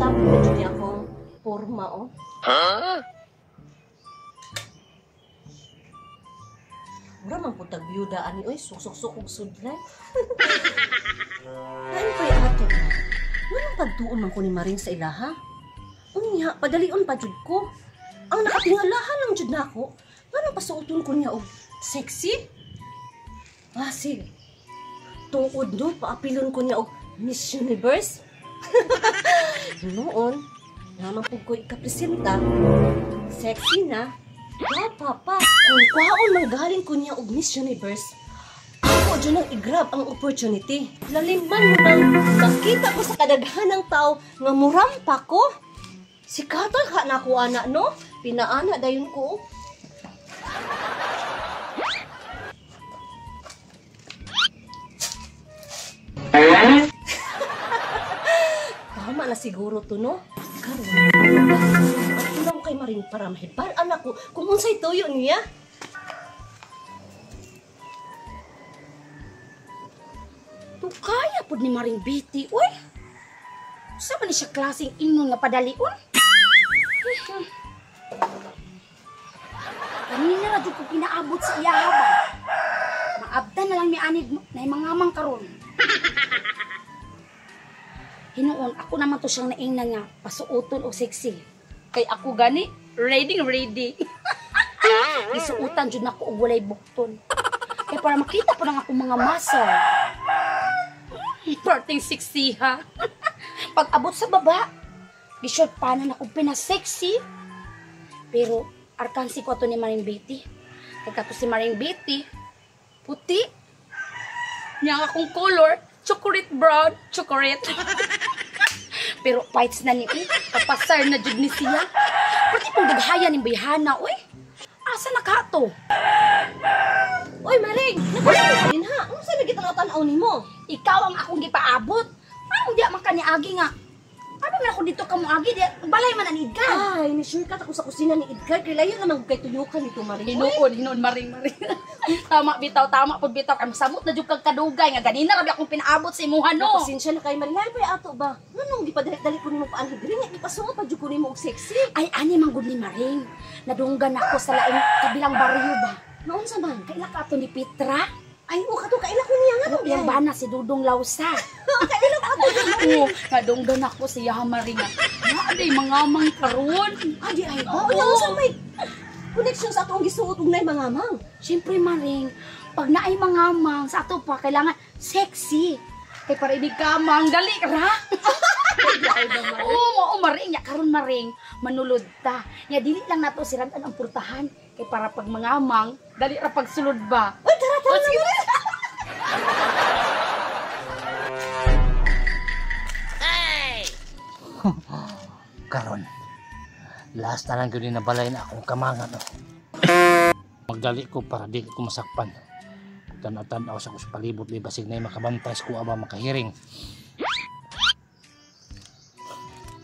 Komportable na jud akong porma, oh. Huh? Mura man pud tag byuda ani oy, suksok-sok og sudlan. Lain pa ato. Nganong pagtuon man ko ni Maring sa ilaha? Unya, padalion pa jud ko. Ang nakatingalahan lang jud nako. Nganong pasuoton ko niya og sexy? Ah, sige. Tuod no, paapilon ko niya og Miss Universe. Noon, naman po ko ikapresenta. Sexy na. Wa papa, kung kwaon man galing ko niya og Miss Universe, ako dyan ang i-grab ang opportunity. Laliman mo nang makita ko sa kadaghan ng tao nga murampa ko. Sikatan ka na ko, ana, no? Pinaana dayon ko. Tama na siguro to, no? Karon, at ko kay Maring para mahibal-an ako kung unsay tuyo niya. Tukaya pod ni Maring Betty, uy. Sa man ni siya klaseng ingon nga padalion? Kanina ra jud ko pinaabot sa iya ba. Maabdan na lang mi anig na mangamang karon. Hinuon, ako naman to siyang naingnan nga pasuoton og sexy. Kay ako gani, ready ready. Gisuotan jud nako og walay bukton. Kay para makita po nang akong mga muscle. Parting sexy ha. Pag abot sa baba, gi-short pa na ako pina-sexy. Pero arkansi ko ato ni Maring Betty. Kay kato si Maring Betty, puti. Nya akong color, chocolate brown, chocolate. Pero fights na ni, kapasar na jud ni siya. Pati pong daghaya ni bayhana, uy. Asa na ka to? Uy, Maring, nagpasar ka din ha. Unsa lagi tanaw-tanaw nimo? Ikaw ang akong gipaabot. Anong diya man ka ni Agi nga? Abi man ako dito ka mo Agi, diya balay man ani Edgar. Ay, ni sure ka ako sa kusina ni Edgar kay layo naman kay tuyukan nito, Maring. Hinuon, hinuon Maring, Maring. Tama bitaw, tama pud bitaw kay masamot na jud kag kadugay nga ganina ra akong pinaabot sa imuha no. Pasensya na kay Maring. Layo pa ato ba? Nganong gipadali-dali ko nimo paanhi diri nga gipasuot pa jud ko nimo og sexy? Ay ani man gud ni Maring. Nadunggan ako sa laing kabilang baryo ba. Naon sa man? Kaila ka ato ni Petra? Ay, o kato kaila ko niya nga no. Iyang bana si Dudong Lausa. Kaila ko ato. Oo, nadunggan ako siya Maring. Naa day mangamang karon. Adi ay ba? Unya unsa may connection sa atong gisuot ug nay mangamang? Siyempre Maring, pag naay mangamang sa ato pa kailangan sexy. Kay para ibig kamang dali ra. Oo, mao Maring, nya karon Maring, manulod ta. Nya dili lang nato sirantan ang purtahan kay para pag mangamang dali ra pagsulod ba. Uy, tara tara. Sige. Hey! Karon, last na lang yun na balay na akong kamangan. Oh. Magdali ko para di ko masakpan. Tanaw-tanaw sa ko sa palibot, di basig na yung makabantay sa kuha ba makahiring.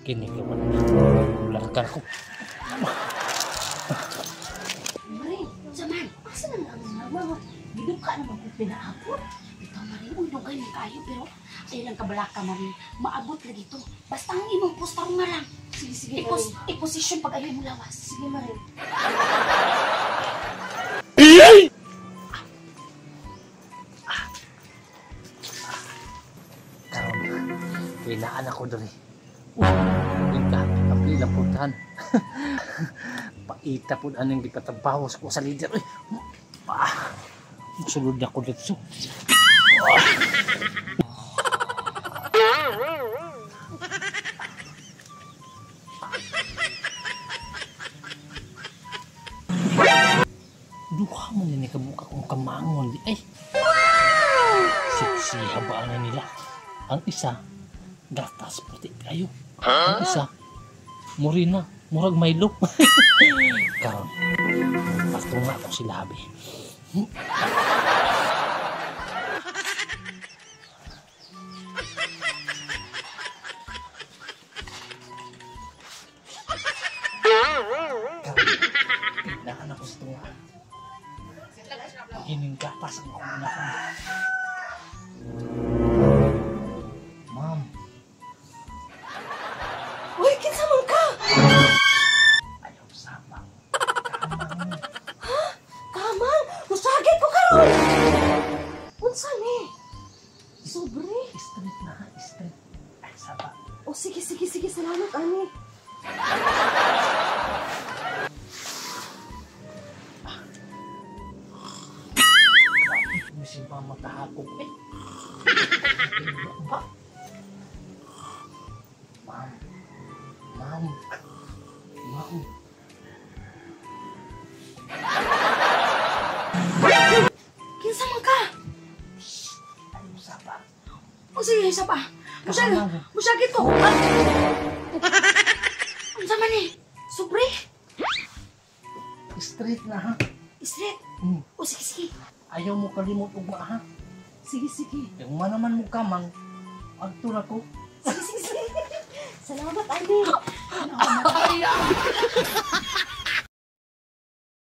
Kini ko wala na. Ularkan ko. Maring, Zaman, asa na ang mga giduka naman kung pinaabot? Bitaw Maring, uy, dugay man kayo pero ay lang kabalaka Maring, maabot lagi to. Basta ang imong postar nga lang. Sige, sige. I-position pag ayaw mo lawas. Sige, Maring. Karon, pinaan ako diri. Inta, apil ang puntahan. Paita po anong gipatrabaho sa ko sa leader. Uy, sulod na ko dito. Duha man ni kabuka kong kamangon di ay. Siksi habaan na nila. Ang isa gatas puti kayo. Ang isa murina, murag Milo. Karon, patunga ko sila habi. Pinaan ako sa tunga. Kining gatas ang akong anak. Ma'am. Salamat, ani. Grabe si mama kahakog eh. Ba? Ma'am. Ma'am. Ma'am. Kinsa man ka? Ano sa ba? O sige, isa pa. Musag, Kasama. musagit ko. Unsa man ni? Sobre? Straight na ha. Straight. O sige, sige. Ayaw mo kalimot ugma ha. Sige, sige. Yung man naman mo kamang, agto na ko. Sige, sige, sige. Salamat, ani.